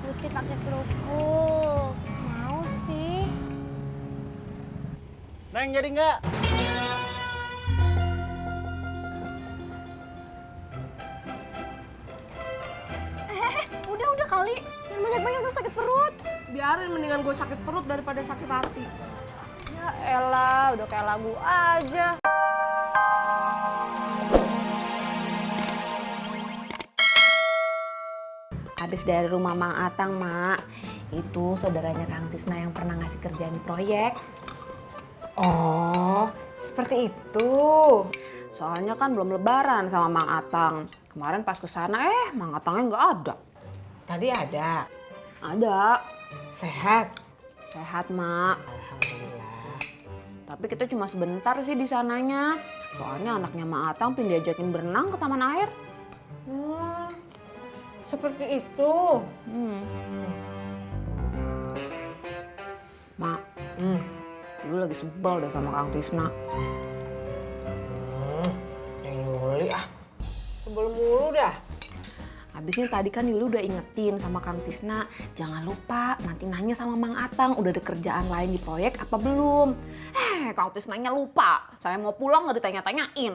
Putih pakai kerupuk. Mau sih. Neng jadi nggak? Udah kali. Yang banyak-banyak terus sakit perut. Biarin, mendingan gue sakit perut daripada sakit hati. Ya elah, udah kayak lagu aja. Habis dari rumah Mang Atang, Mak. Itu saudaranya Kang Tisna yang pernah ngasih kerjaan proyek. Oh, seperti itu. Soalnya kan belum lebaran sama Mang Atang. Kemarin pas kesana Mang Atangnya nggak ada. Tadi ada. Ada. Sehat. Sehat, Mak. Alhamdulillah. Tapi kita cuma sebentar sih di sananya. Soalnya anaknya Mang Atang pindah diajakin berenang ke taman air. Seperti itu. Mak, dulu lagi sebel deh sama Kang Tisna. Yang Yuli sebel mulu dah. Habisnya tadi kan Yuli udah ingetin sama Kang Tisna, jangan lupa nanti nanya sama Mang Atang udah ada kerjaan lain di proyek apa belum. Kang Tisnanya lupa, saya mau pulang nggak ditanya-tanyain.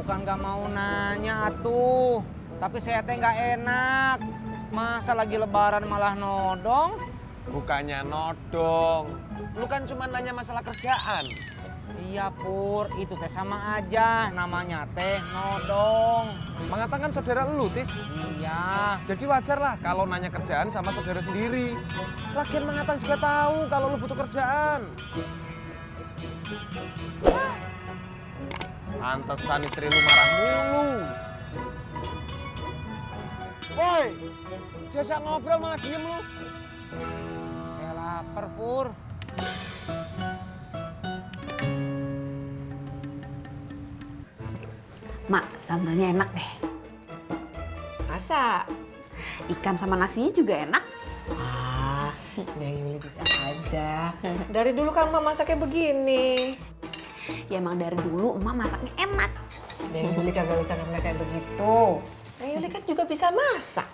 Bukan nggak mau nanya atuh, tapi saya teh nggak enak. Masa lagi lebaran malah nodong? Bukannya nodong, lu kan cuma nanya masalah kerjaan. Iya Pur, itu teh sama aja, namanya teh nodong. Mang Atang kan saudara lu, Tis. Iya. Jadi wajar lah kalau nanya kerjaan sama saudara sendiri. Lagian Mang Atang juga tahu kalau lu butuh kerjaan. Pantesan istri lu marah mulu. Woi, jasa ngobrol malah diem lu. Saya lapar Pur. Mak, sambalnya enak deh. Masa? Ikan sama nasinya juga enak. Dia Yuli bisa aja. Dari dulu kan Emak masaknya begini. Ya emang dari dulu emak masaknya enak. Dia Yuli kagak bisa ngambil kayak begitu. Nah Yuli kan juga bisa masak.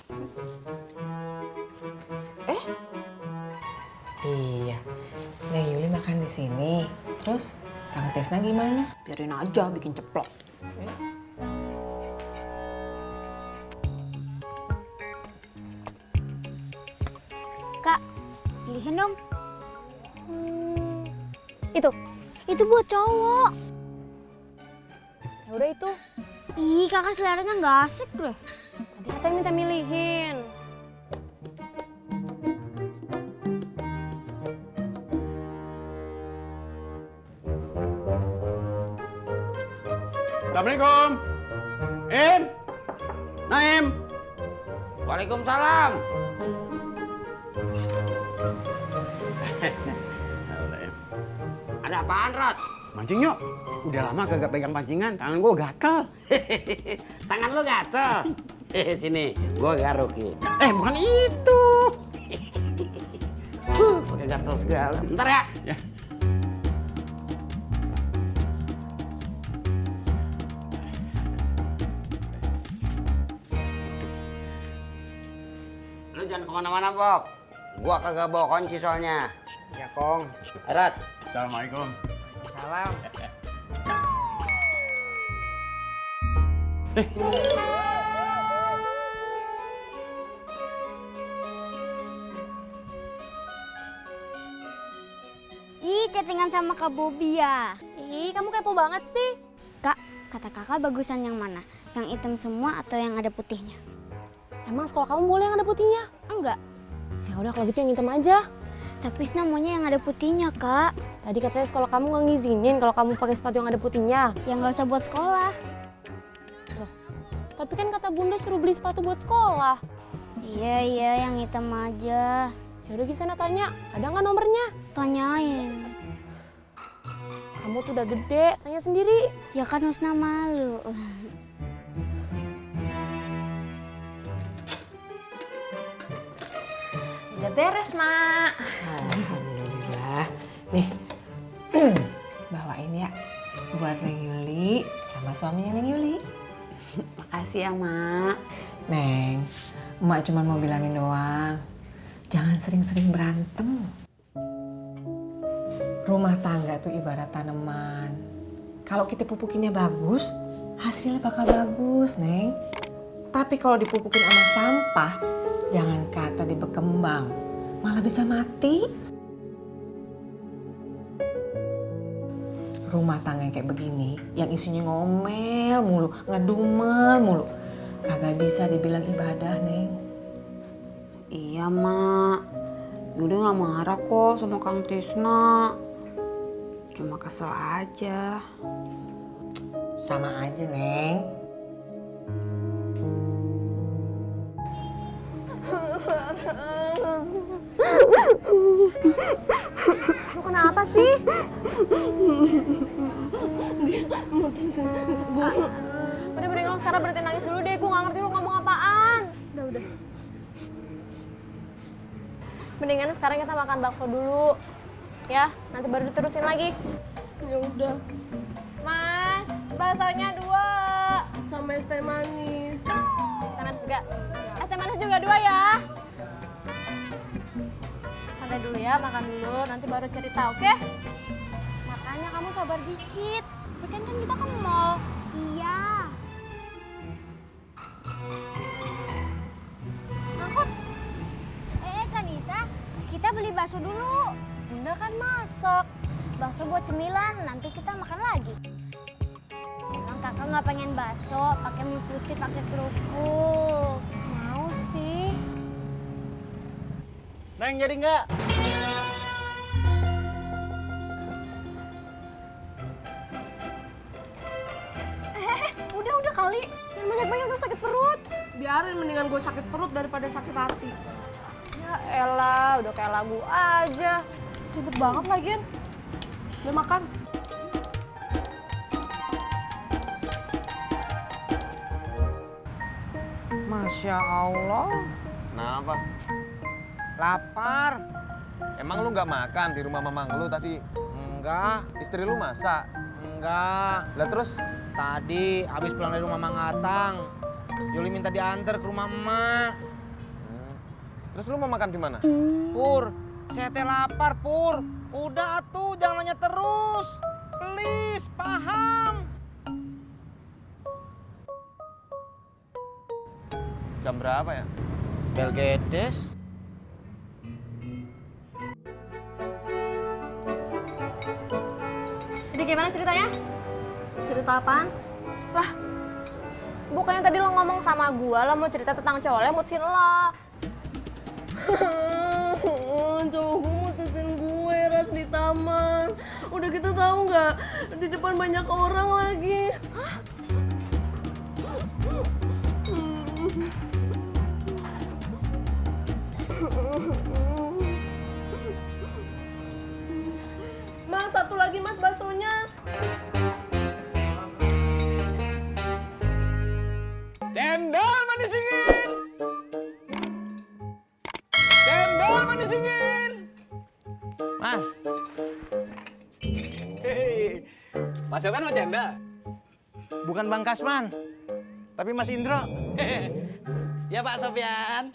Iya. Nah Yuli makan di sini. Terus Kang Tisna gimana? Biarin aja bikin ceplok. Kak, pilihin dong. Itu buat cowok. Ya udah itu. Ih, kakak seleranya nggak asik deh. Tadi katanya minta milihin. Assalamualaikum. Naim. Waalaikumsalam. Ada apaan, Rod? Mancing yuk. Udah lama kagak pegang pancingan, tangan gua gatel. Tangan lu gatel. Sini, gua garukin. Bukan itu. Pakai gatel segala. Bentar ya. Ya. Lu jangan kemana-mana, Bob. Gua kagak bawa kunci soalnya. Ya, Kong. Rod. Assalamualaikum. Salam. Ih, chattingan sama Kak Bobby ya. Ih, kamu kepo banget sih. Kak, kata kakak bagusan yang mana? Yang hitam semua atau yang ada putihnya? Emang sekolah kamu boleh yang ada putihnya? Enggak. Ya udah kalau gitu yang hitam aja. Tapi namanya yang ada putihnya, Kak. Tadi katanya sekolah kamu nggak ngizinin kalau kamu pakai sepatu yang ada putihnya. Yang nggak usah buat sekolah. Tapi kan kata Bunda suruh beli sepatu buat sekolah. Iya, yang hitam aja. Ya udah Gisana tanya, ada nggak nomornya? Tanyain. Kamu tuh udah gede, tanya sendiri. Ya kan Husna malu. Udah beres, Mak. Alhamdulillah. Nih, bawain ya buat Neng Yuli sama suaminya Neng Yuli. Makasih ya, Mak. Neng, emak cuma mau bilangin doang. Jangan sering-sering berantem. Rumah tangga itu ibarat tanaman. Kalau kita pupukinnya bagus, hasilnya bakal bagus, Neng. Tapi kalau dipupukin sama sampah, jangan kata dibekembang, malah bisa mati. Rumah tangga yang kayak begini, yang isinya ngomel mulu, ngedumel mulu, kagak bisa dibilang ibadah, Neng. Iya, Mak. Yaudah nggak marah kok sama Kang Tisna. Cuma kesel aja. Sama aja, Neng. Lu kenapa sih? Udah mending lu sekarang berhenti nangis dulu deh. Gue gak ngerti lu ngomong apaan. Udah. Mendingan sekarang kita makan bakso dulu. Ya, nanti baru diterusin lagi. Ya udah, Mas, baksonya 2. sama es teh manis. Es teh manis juga. Es teh manis juga 2 ya. Santai dulu ya, makan dulu. Nanti baru cerita, oke? Makanya kamu sabar dikit. Weekend kan kita ke mall. Iya. Angkut. Kanisa, kita beli bakso dulu. Bunda kan masak. Bakso buat cemilan, nanti kita makan lagi. Emang kakak nggak pengen bakso, pakai mie putih, pakai kerupuk. Mau sih. Neng, jadi nggak? Udah kali. Yang banyak-banyak terus sakit perut. Biarin, mendingan gue sakit perut daripada sakit hati. Ya elah, udah kayak lagu aja. Ribet banget lagian. Udah makan. Masya Allah. Kenapa? Lapar. Emang lu nggak makan di rumah mamang lu tadi? Enggak. Istri lu masak? Enggak. Lah terus? Tadi habis pulang dari rumah Mang Atang, Yuli minta diantar ke rumah emak. Terus lu mau makan di mana? Pur, saya teh lapar, Pur. Udah atuh, jangan nanya terus. Please, paham. Jam berapa ya? Bel gedes. Jadi gimana ceritanya? Cerita apaan? Lah, bukannya tadi lo ngomong sama gua, lo mau cerita tentang cowok yang mutusin lo. Cowok gue mutusin gue ras di taman. Udah gitu tahu nggak? Di depan banyak orang lagi. Mas, satu lagi mas baksonya. Cendol manis dingin! Cendol manis dingin! Mas, Mas Sofyan mau janda? bukan Bang Kasman, tapi Mas Indro. Ya Pak Sofyan.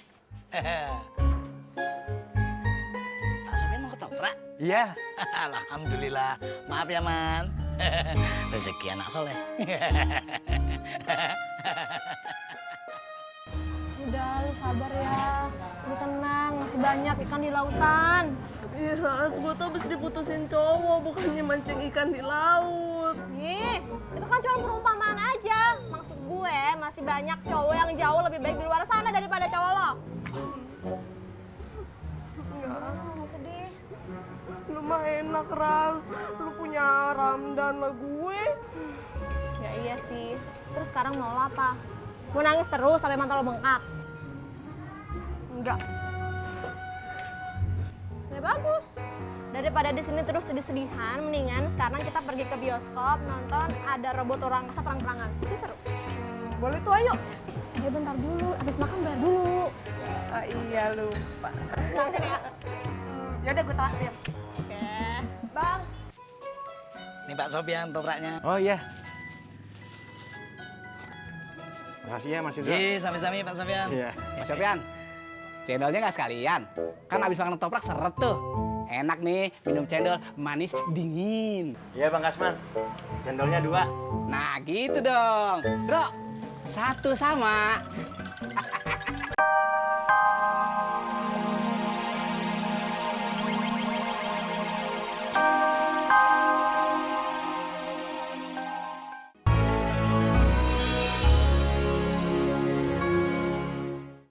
Pak Sofyan mau ketoprak? Iya. Alhamdulillah. Maaf ya Man. Rezeki anak soleh. Udah, lu sabar ya. Lu tenang, masih banyak ikan di lautan. Iya, Ras, gue tuh habis diputusin cowok, bukannya mancing ikan di laut. Ih, itu kan cuma perumpamaan aja. Maksud gue, masih banyak cowok yang jauh lebih baik di luar sana daripada cowok lo. Nggak sedih. Lu mah enak, Ras. Lu punya Ramdan lah gue. Ya iya sih. Terus sekarang mau lo apa? Mau nangis terus sampai mata lo bengkak? Enggak. Ya bagus. Daripada di sini terus sedih-sedihan, mendingan sekarang kita pergi ke bioskop nonton ada robot orang angkasa perang-perangan. Pasti seru. Boleh tuh, ayo. Bentar dulu, habis makan bayar dulu. Ah, iya, lupa. Traktir ya. Ya udah gue traktir. Oke. Bang, Nih Pak Sofyan topraknya. Oh iya. Makasih ya Mas Indra. Iya, sami-sami Pak Sofyan. Iya. Mas Sofyan, cendolnya nggak sekalian? Kan abis makan ketoprak seret tuh. Enak nih, minum cendol manis dingin. Iya Bang Kasman, cendolnya 2. Nah gitu dong. Bro, 1 sama.